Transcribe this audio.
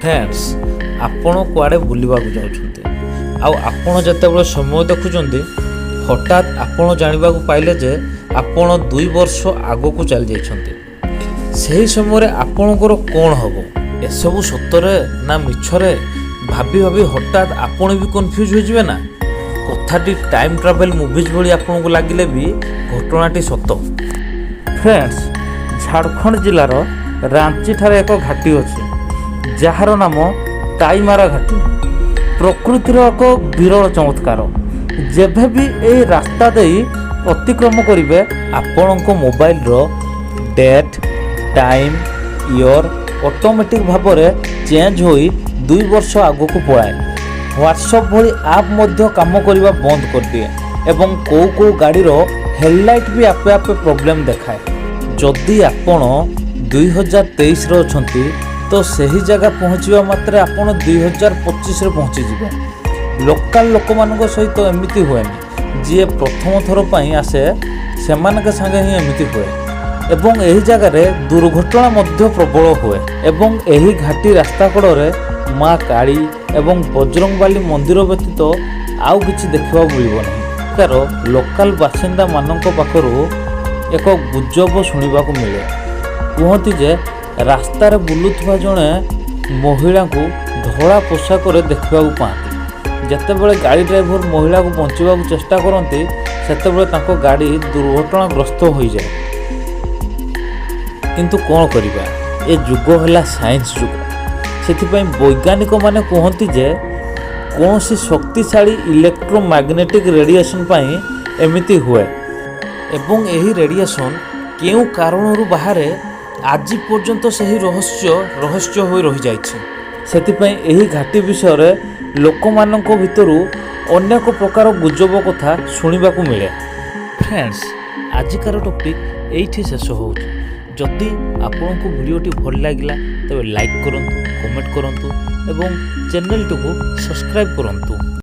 Friends, ଆପଣ କୁଆଡ଼େ ବୁଲିବାକୁ ଯାଉଛନ୍ତି ଆଉ ଆପଣ ଯେତେବେଳେ ସମୟ ଦେଖୁଛନ୍ତି, ହଠାତ୍ ଆପଣ ଜାଣିବାକୁ ପାଇଲେ ଯେ ଆପଣ 2 ବର୍ଷ ଆଗକୁ ଚାଲିଯାଇଛନ୍ତି। ସେହି ସମୟରେ ଆପଣଙ୍କର କ'ଣ ହେବ? ଏସବୁ ସତରେ ନା ମିଛରେ ଭାବି ଭାବି ହଠାତ୍ ଆପଣ ବି କନଫ୍ୟୁଜ୍ ହୋଇଯିବେ ନା? କଥାଟି ଟାଇମ୍ ଟ୍ରାଭେଲ୍ ମୁଭିଜ୍ ଭଳି ଆପଣଙ୍କୁ ଲାଗିଲେ ବି ଘଟଣାଟି ସତ। ଫ୍ରେଣ୍ଡସ୍, ଝାଡ଼ଖଣ୍ଡ ଜିଲ୍ଲାର ରାଞ୍ଚିଠାରେ ଏକ ଘାଟି ଅଛି, ଯାହାର ନାମ ତାଇମାରା ଘାଟି। ପ୍ରକୃତିର ଏକ ବିରଳ ଚମତ୍କାର। ଯେବେ ବି ଏହି ରାସ୍ତା ଦେଇ ଅତିକ୍ରମ କରିବେ, ଆପଣଙ୍କ ମୋବାଇଲର ଡେଟ୍, ଟାଇମ୍, ଇୟର୍ ଅଟୋମେଟିକ୍ ଭାବରେ ଚେଞ୍ଜ ହୋଇ 2 ବର୍ଷ ଆଗକୁ ପଳାଏ। ହ୍ୱାଟ୍ସଆପ୍ ଭଳି ଆପ୍ ମଧ୍ୟ କାମ କରିବା ବନ୍ଦ କରିଦିଏ ଏବଂ କେଉଁ କେଉଁ ଗାଡ଼ିର ହେଡ଼ଲାଇଟ୍ ବି ଆପେ ଆପେ ପ୍ରୋବ୍ଲେମ୍ ଦେଖାଏ। ଯଦି ଆପଣ 2023ରେ ଅଛନ୍ତି, ତ ସେହି ଜାଗା ପହଞ୍ଚିବା ମାତ୍ରେ ଆପଣ 2025ରେ ପହଞ୍ଚିଯିବେ। ଲୋକାଲ ଲୋକମାନଙ୍କ ସହିତ ଏମିତି ହୁଏନି। ଯିଏ ପ୍ରଥମ ଥର ପାଇଁ ଆସେ, ସେମାନଙ୍କ ସାଙ୍ଗେ ହିଁ ଏମିତି ହୁଏ ଏବଂ ଏହି ଜାଗାରେ ଦୁର୍ଘଟଣା ମଧ୍ୟ ପ୍ରବଳ ହୁଏ। ଏବଂ ଏହି ଘାଟି ରାସ୍ତା କଡ଼ରେ ମା କାଳୀ ଏବଂ ବଜରଙ୍ଗବାଲି ମନ୍ଦିର ବ୍ୟତୀତ ଆଉ କିଛି ଦେଖିବାକୁ ମିଳିବ ନାହିଁ। ଏଠାକାର ଲୋକାଲ ବାସିନ୍ଦାମାନଙ୍କ ପାଖରୁ ଏକ ଗୁଜବ ଶୁଣିବାକୁ ମିଳେ। କୁହନ୍ତି ଯେ ରାସ୍ତାରେ ବୁଲୁଥିବା ଜଣେ ମହିଳାଙ୍କୁ ଧଳା ପୋଷାକରେ ଦେଖିବାକୁ ପାଆନ୍ତି। ଯେତେବେଳେ ଗାଡ଼ି ଡ୍ରାଇଭର ମହିଳାକୁ ବଞ୍ଚାଇବାକୁ ଚେଷ୍ଟା କରନ୍ତି, ସେତେବେଳେ ତାଙ୍କ ଗାଡ଼ି ଦୁର୍ଘଟଣାଗ୍ରସ୍ତ ହୋଇଯାଏ। କିନ୍ତୁ କ'ଣ କରିବା, ଏ ଯୁଗ ହେଲା ସାଇନ୍ସ ଯୁଗ। ସେଥିପାଇଁ ବୈଜ୍ଞାନିକମାନେ କୁହନ୍ତି ଯେ କୌଣସି ଶକ୍ତିଶାଳୀ ଇଲେକ୍ଟ୍ରୋମାଗ୍ନେଟିକ୍ ରେଡ଼ିଏସନ୍ ପାଇଁ ଏମିତି ହୁଏ। ଏବଂ ଏହି ରେଡ଼ିଏସନ୍ କେଉଁ କାରଣରୁ ବାହାରେ, ଆଜି ପର୍ଯ୍ୟନ୍ତ ସେହି ରହସ୍ୟ ରହସ୍ୟ ହୋଇ ରହିଯାଇଛି। ସେଥିପାଇଁ ଏହି ଘାଟି ବିଷୟରେ ଲୋକମାନଙ୍କ ଭିତରୁ ଅନେକ ପ୍ରକାର ଗୁଜବ କଥା ଶୁଣିବାକୁ ମିଳେ। ଫ୍ରେଣ୍ଡସ୍, ଆଜିକାର ଟପିକ୍ ଏଇଠି ଶେଷ ହେଉଛି। ଯଦି ଆପଣଙ୍କୁ ଭିଡ଼ିଓଟି ଭଲ ଲାଗିଲା, ତେବେ ଲାଇକ୍ କରନ୍ତୁ, କମେଣ୍ଟ କରନ୍ତୁ ଏବଂ ଚ୍ୟାନେଲଟିକୁ ସବସ୍କ୍ରାଇବ୍ କରନ୍ତୁ।